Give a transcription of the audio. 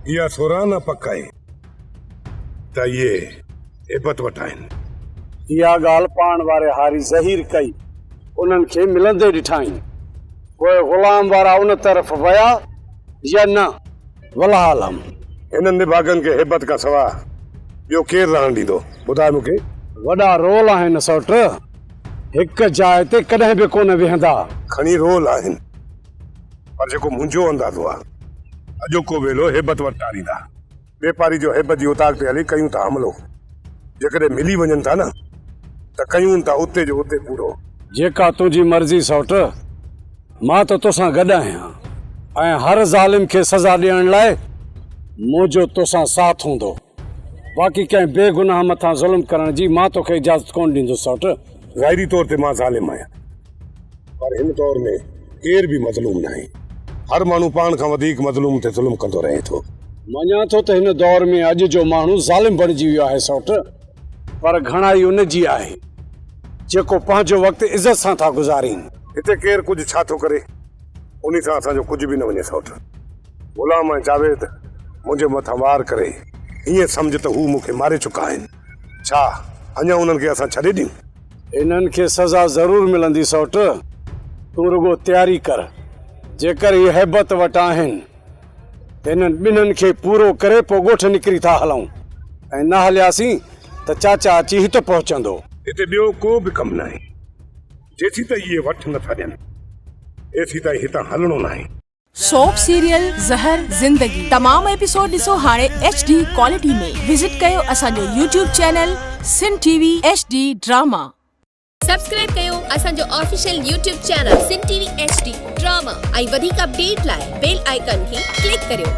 اها سورانه پڪ آهي ته اهي هيبت وٽ آهن. اها ڳالهه پاڻ واري هاري ظهير ڪئي. انهن کي ملندي ڏٺائين. پوء غلام وارا ان طرف ويا يا نه، والله اعلم. هنن نڀاڳن کي هيبت کان سواء ٻيو ڪير رهڻ ڏيندو؟ ٻڌاء مون کي. وڏا رول آهن سئوٽ، هڪ جاء تي ڪڏهن به ڪونه ويهندا. کڻي رول آهن، پر جيڪو منهنجو اندازو آهي، اڄوڪو ويلو هيبت وٽ ٽاريندا. ٻيپاري جو هيبت جي اوطاق تي هلي ڪيون ٿا حملو. جيڪڏهن ملي وڃن ٿا نه ته ڪيون ٿا اتي جو اتي پورو. جيڪا تنهنجي مرضي سئوٽ، مان ته توسان گڏ آهيان ۽ هر ظالم کي سزا ڏيڻ لاء منهنجو توسان ساٿ هوندو. باقي ڪنهن بي گناهه مٿان ظلم ڪرڻ جي مان توکي اجازت ڪونه ڏيندس سئوٽ. ظاهري طور تي مان ظالم آهيان. پر هن دور ۾ ڪير به مظلوم ناهي. هر ماڻهو پاڻ کان وڌيڪ مظلوم تي ظلم ڪندو رهي ٿو. مڃان ٿو ته هن دور ۾ اڄ جو ماڻهو ظالم بڻجي ويو آهي سئوٽ، پر گهڻائي ان جي آهي، جيڪو پنهنجو وقت عزت سان ٿا گذارين. هتي ڪير ڪجهه ڇا ٿو ڪري، انهي سان اسان جو ڪجهه به نه وڃي سئوٽ. غلام ۽ جاويد منهنجي مٿان وار ڪري ائين سمجهه ته هو مون کي ماري چڪا آهن. ڇا اڃا انهن کي اسان ڇڏي ڏيون؟ انهن کي سزا ضرور ملندي سئوٽ، تون رڳو تياري ڪر. جيڪر هي هيبت وٽ آهن ته انهن ٻنهن کي پورو ڪري پوء ڳوٺ نڪري ٿا هلون ۽ نه هلياسين ته چاچا اچي هت پهچندو. هتي ٻيو ڪو به ڪم ناهي. جيسيتائين اهي وٺ نٿا ڏين، ايسيتائين هتان هلڻو ناهي. سوپ سيريل زهر زندگي تمام ايپيسوڊ ڏسو هاڻي ايڇ ڊي ڪوالٽي ۾ وزٽ ڪيو اسان جو YouTube channel Sindh T V H D drama. Subscribe ڪيو اسان جو official YouTube channel Sindh T V H D drama ۽ وڌيڪ اپڊيٽ لاء بيل آئيڪان کي ڪلڪ ڪريو.